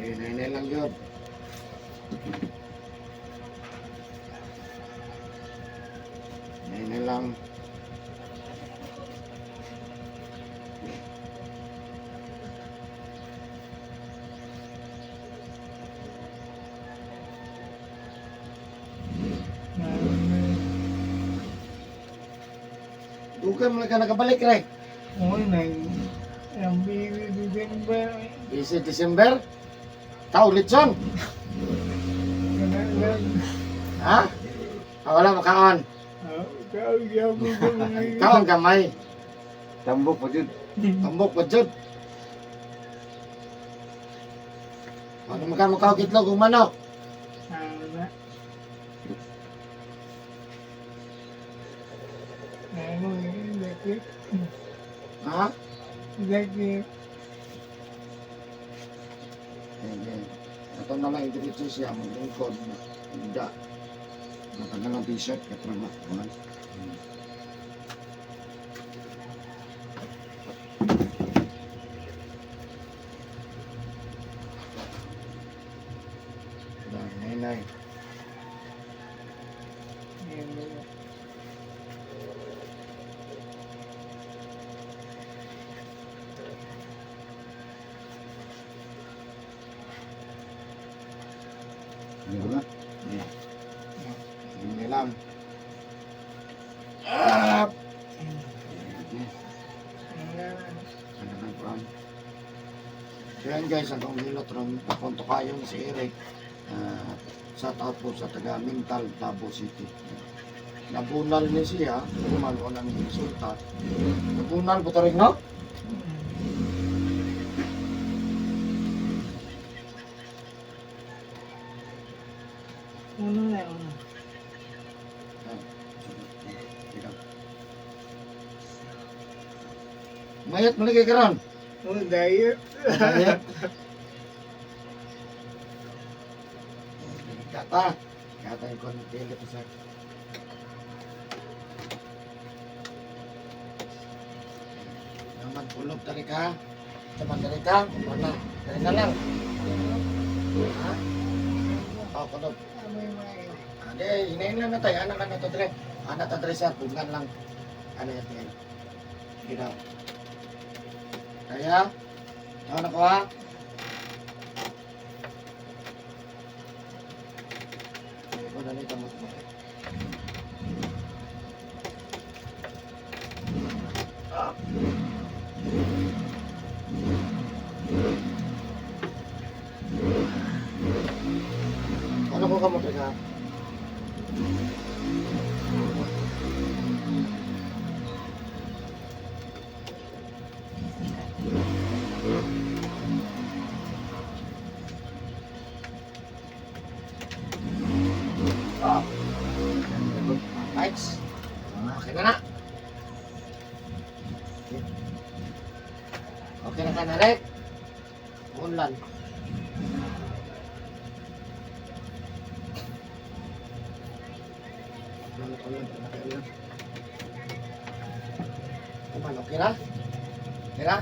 Hinay lang yun. Hinay lang. Dugay mo lang ka nakabalik, Ray. Oo, nang ang baby December. Busy December. Tao litson. Kana lang. Ha? Ah, wala makaon. Kaon ko mga. Kaon gamay. Tambok pa jud. Tambok pa jud. Ano maka makaw itlog ug manok? Ana. Ano, sakit. Ha? Sakit. Sige. Ato na lang idiretso siya maglingkod na higda. Matagal ang t-shirt kay para makuha. Nay, nay. Yan. Di ba? Hindi lang. Ah! Sige. Ano nang kuan? So yan guys, ang kong hilot ron, akong tukayon si Eric. Shout out po sa taga Mintal, Davao City. Nabunal ni siya, kuman wala ni resulta. Nabunal po rin, no? Uno na, uno. Ikaw. Mayat maligay karon. Oh, diet. Mayat. Kata. Kata yung konti ko sa. Naman kulog tari ka. Naman tari ka. Wala. Tari ka lang. Ha? Oh, kulog. Amoy mayo. Ade, hinayin lang na tayo. Anak na to, tre. Anak to, tre, sir. Bugan lang. Ano yan, tingin. Sige daw. Kaya? Ano na ko, ha? Ikaw na nito mo. Ano ko ka mo, ha? Ah. Lights. Okay na na. Okay na ka na, Rek? Unlan. Ulan, ulan, ulan, ulan. Kuman, okay na? Okay na?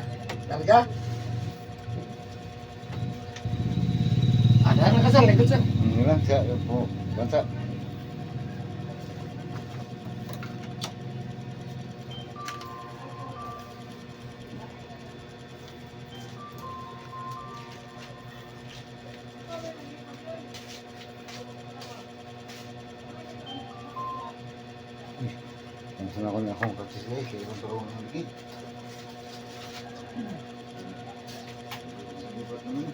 Talaga? Ada na ka, sir. Likod, sir. Hindi lang sa po. Bansa. Ang sana ko na akong kakis na eh, kaya kung tulungan ng ligid. Lipat naman.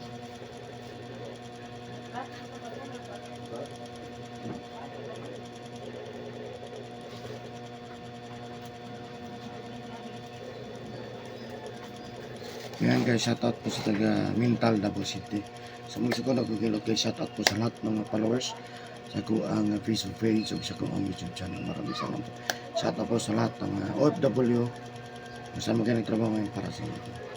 Yan guys, shoutout po sa taga Mintal, Davao City. Sa mga ko nagkukilot guys, shoutout po sa lahat ng mga followers sa ko ang Facebook page o sa ko ang YouTube channel. Maraming salamat po. Shoutout po sa lahat ng mga OFW. Basta magaling trabaho ngayon para sa inyo.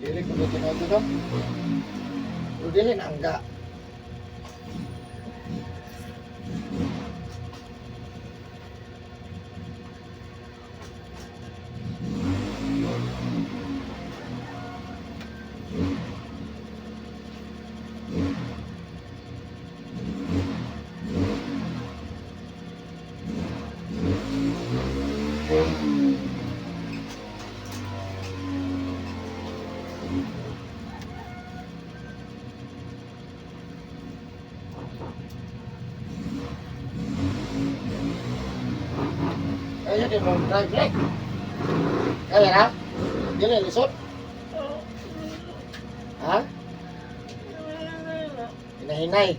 Dili ko tinuod to. Pero dili na angga. Kaya di mo drive brake. Kaya na? Dili lisod. Ha? Hinahinay.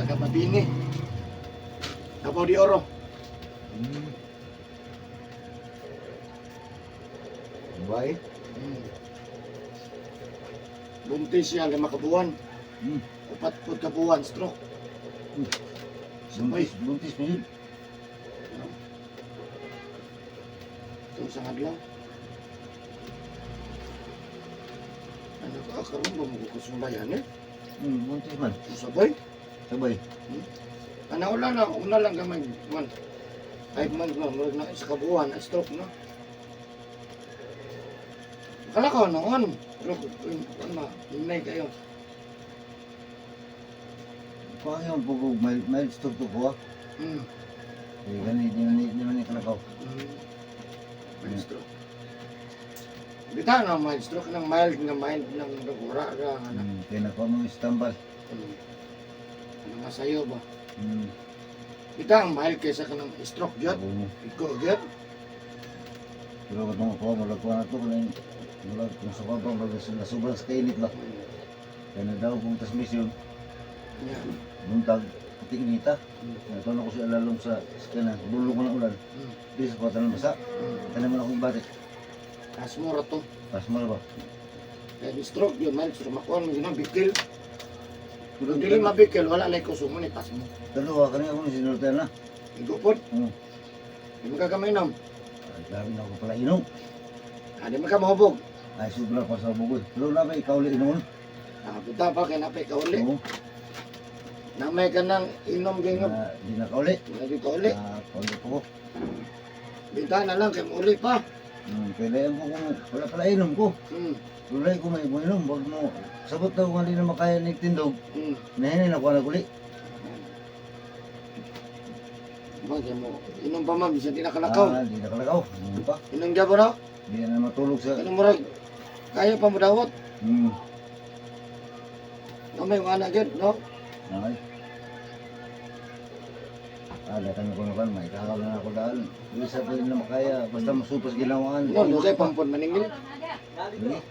Taga Mabini. Davao de Oro. Babae? Buntis siya, 5 ka buwan. 4 pud ka buwan, stroke. Sabay. Buntis, buntis mo yun. Ito sa adlaw. Ano ka, karon ba mo kusulayan eh? Buntis man. Sabay. Sabay. Ana wala na, una lang gamay, man. 5 months na, murag na isa ka buwan, na stroke na. Kala ko noon, pero ano, hinay kayo. Kuha yung pugog, mild, mild stroke to kuha. Eh, gani, di man ni kalakaw. Mild stroke. Bitaw na mild stroke ng mild na mild ng nagura ra ana. Kaya nakuha mo yung istambal. Ano nga sayo ba? Bitaw ang mild kaysa kanang stroke gyud. Oo. Iko gyud. Pero katong kuha, mula kuha na to, kanang mula kung sa kuha pa, mula sa sobrang sa kainit ba. Kaya na daw kong transmission, buntag, pati inita. Natuon ako sa alalom sa kana, bulong ko ng ulan. Di sa kuha tanong basa. Tanan mo na akong batik. Asmo ra to. Pas mo na ba? Kaya stroke yun, mild stroke makuha mo yun ang bikil. Kung dili mabikil, wala lay kusumo ni pas mo. Dalawa, kanina ako ni sinultan na. Igo pod. Oo. Di mo kagaminom. Ay, grabe na ako pala inom. Ah, di mo ka mahubog. Ay, sobra pa sa bugod. Pero na ba, ikaw ulit inom? Ah, bitaw pa kay napay kauli. Oo. Namay ka nang inom gayong. Na, di na kauli. Lagi kauli. Ah, kauli po ko. Bitaw na lang kay mauli pa. Kailangan ko kung wala pala inom ko. Wala ko may inom. Wag mo. Sabot na kung hindi na makaya ni tindog. Nahinay na ko na kuli. Bagay mo. Inom pa man bisan di na kalakaw. Ah, di na kalakaw. Ano pa? Inom gyapon no? Di na matulog sa... Ano murag kaya pa mo dawot. No may mga anak gyud, no? Okay. Ah, datang ko na may kakaw na ako dahil. Isa pa rin na makaya. Basta masupas ginawaan. No, dugay pampon maningil. Hindi.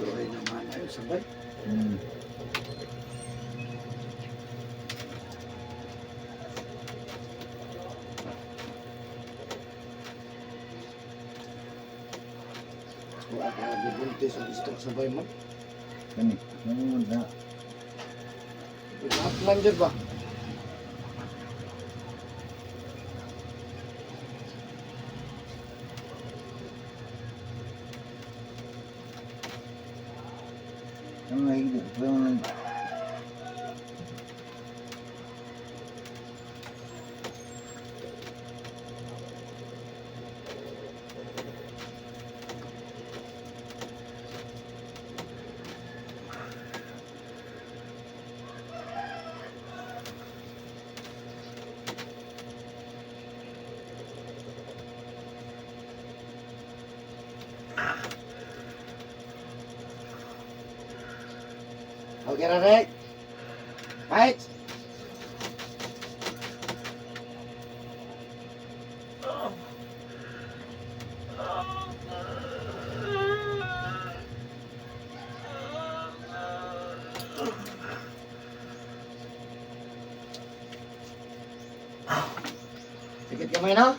Dugay naman ayo sabay. Wala ka bibuntis ang stroke sabay mo. Kani, nangunod na. Lahat man jud ba? Ano nahigit? Pero nang... Okay ra Rek. Fight. Sikit kamay na.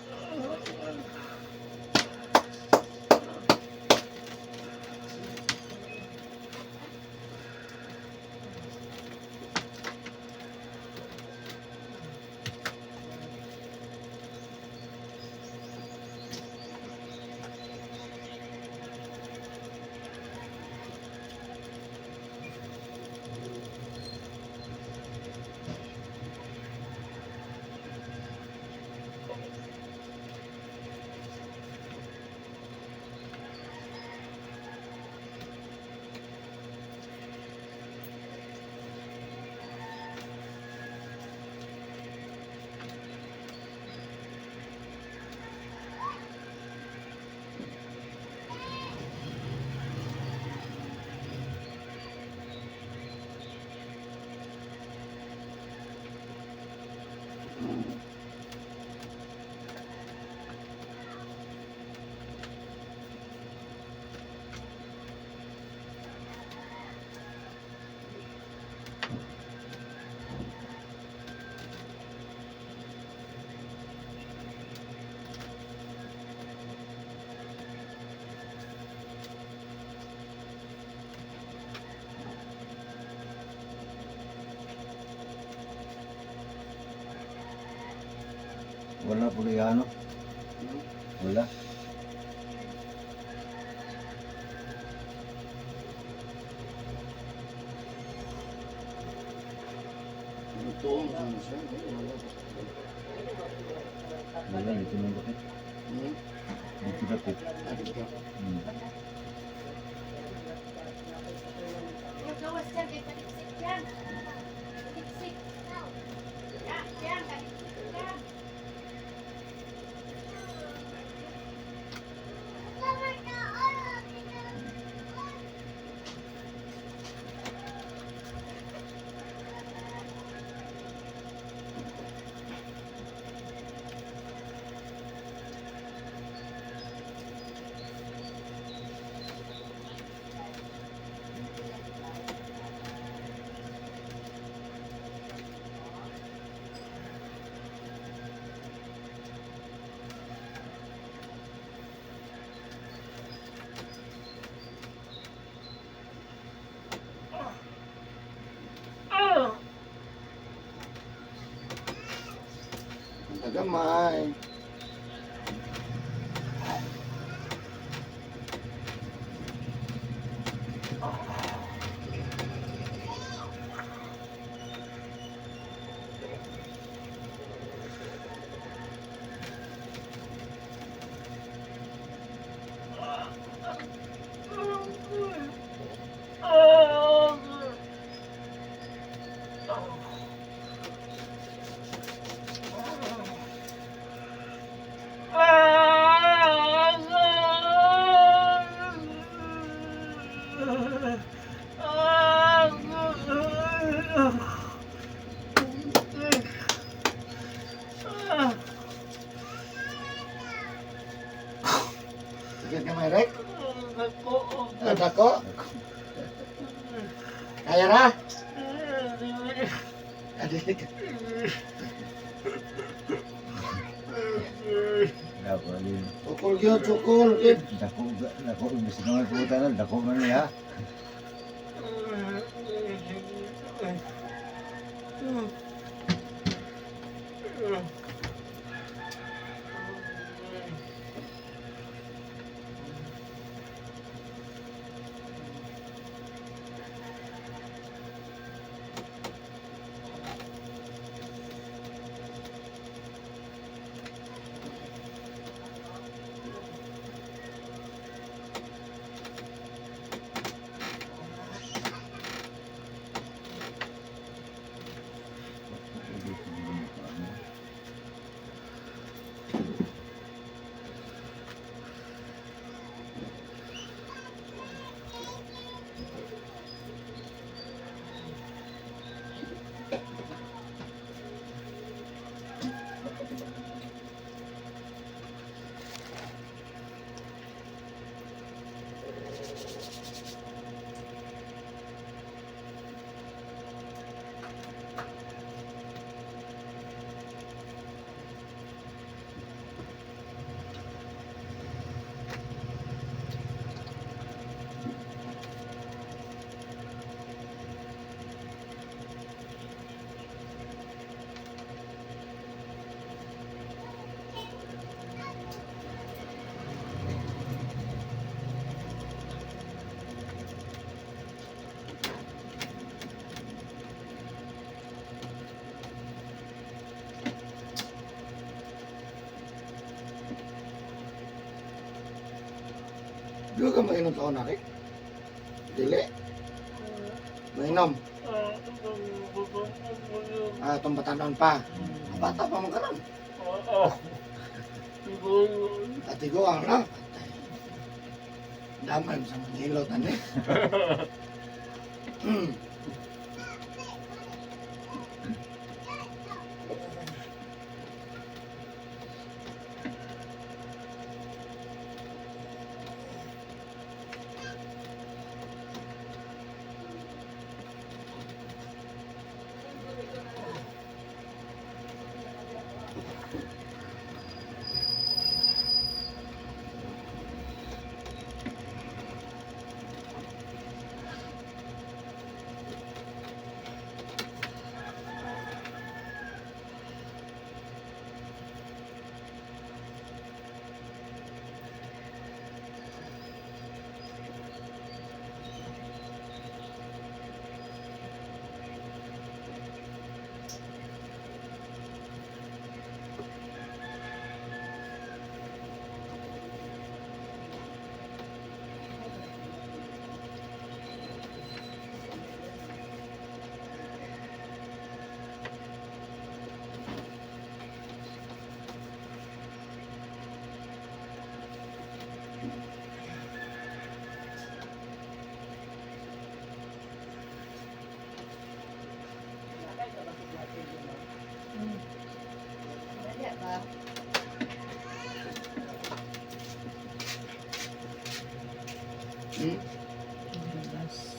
Wala po ano. Wala. Ito ang siya. Wala. Wala dito nang bakit. Dito dapit. Adit ka. Yung gawas dyan, kay kaliksik dyan. Kaliksik. Ya, yan, kaliksik dyan. Ang tagamay. Sakit ka may Rek? Dako? Kaya na? Adit ka. Dako alin. Sukol yun, sukol. Yun. Dako dako imbis na nga puta na dako man niya. Di ka mainom sa una, Rek? Dili. Mainom. Ah, itong batanon pa. Ah, bata pa man karon. Atigo ang na. Daman sa manghilot, ani. Labas.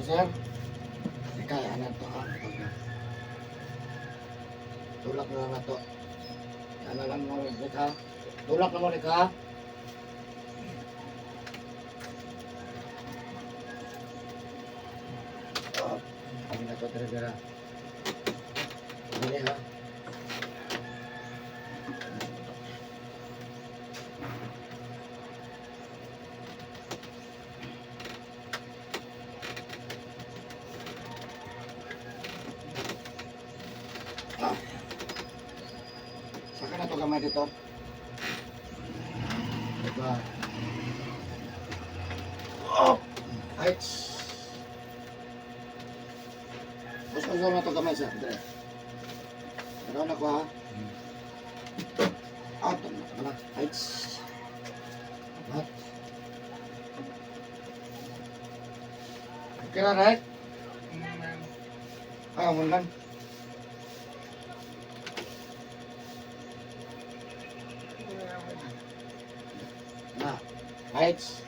to, sir. Ikaw, ano to, ha? Tulak na lang na to. Ano lang mo, Rick, ha? Tulak na mo, Rick, ha? Oh, kami na to, dira, dira. Dili, ha? Saka na to gamay dito. Diba? Oh! Heights. Gusto ko na to gamay sa Andre. Pero na ko ha. Ah, tama na na. Heights. What? Okay na, right? Unang. Ay, amon lang. Na. Heights.